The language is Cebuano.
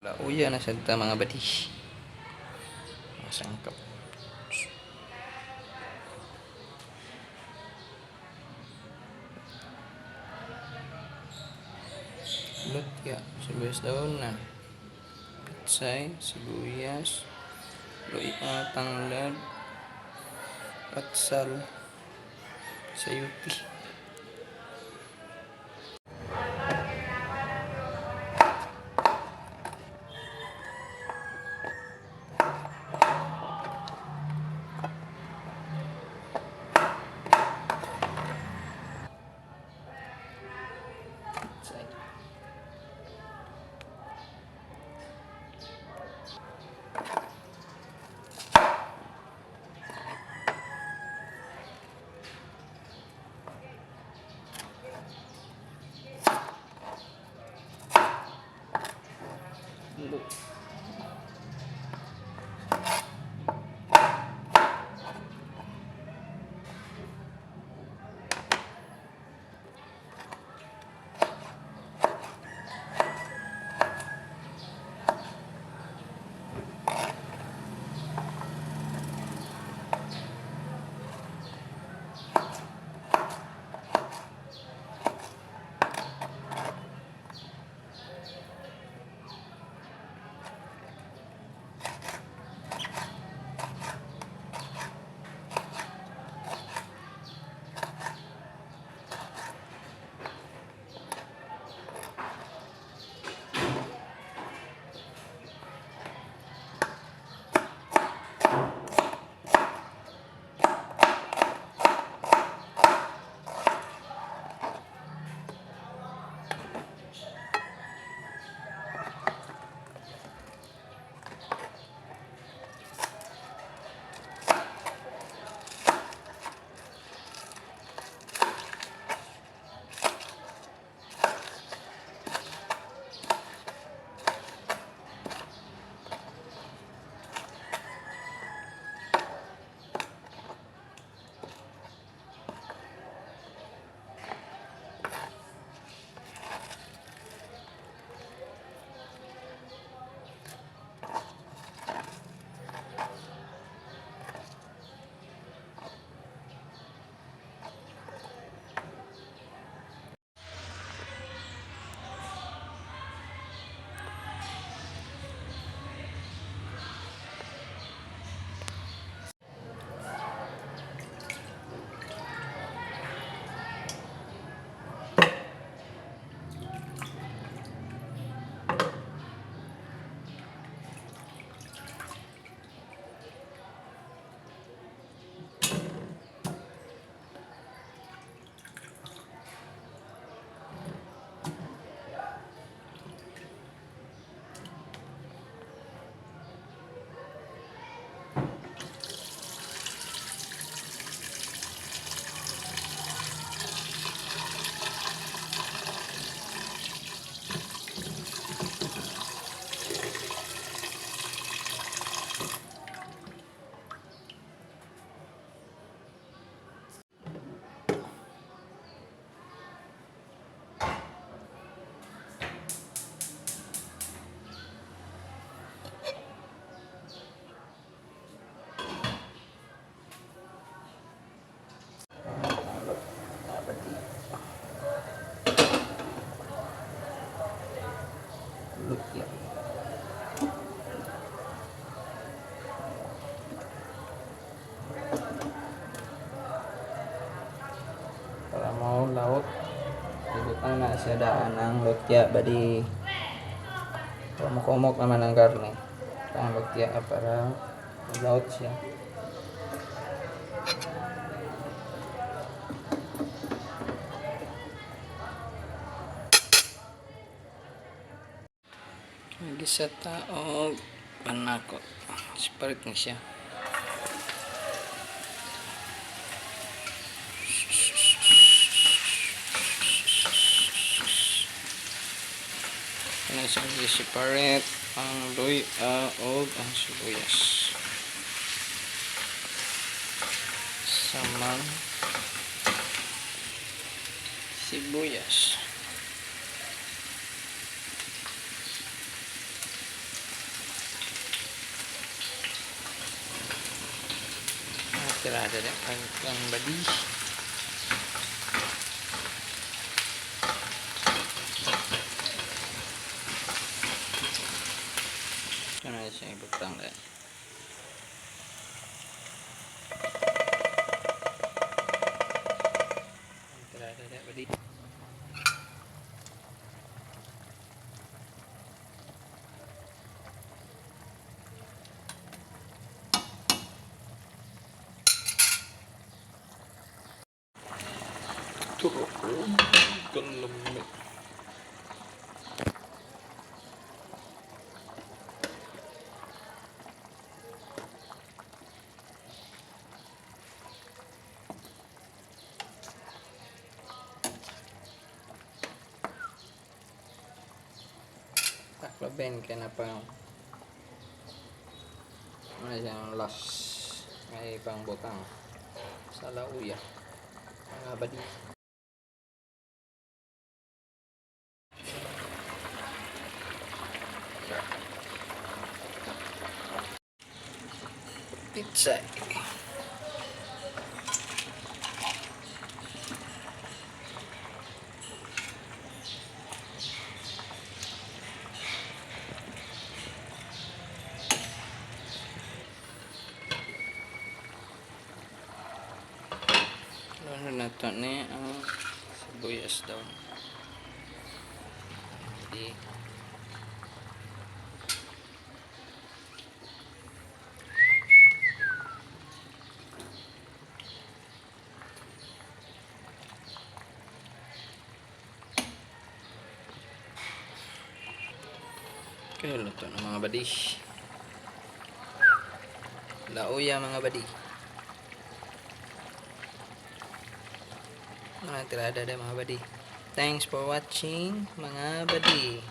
Lauya na sad ta, mga badi. Mga sangkap. Lumpia, sibuyas daon na. Pitsay, sibuyas, luya, tanglad, atsal, sayuti. Pitsay. Look. Lumpia. Para mo laot. Ibutang na siya daan ang lumpia, badi. Kumok naman ang karne. Ang lumpia para laot siya. Gisa ta og panakot. Separate ni siya. Ano siyang i-separate ang luya o ang sibuyas. Samang sibuyas. Tirada na ang badi. Ito na siya ibutang dahil. Tirada na badi. Kalami. Tacloban kaya na pang ano siyang last may pang butang sa lauya, mga badi. Pizza. Ano na to ni ang sibuyas daw. Hindi. Kaya luto ng mga badi. Lauya, mga badi. Mga tirada na, mga badi. Thanks for watching, mga badi.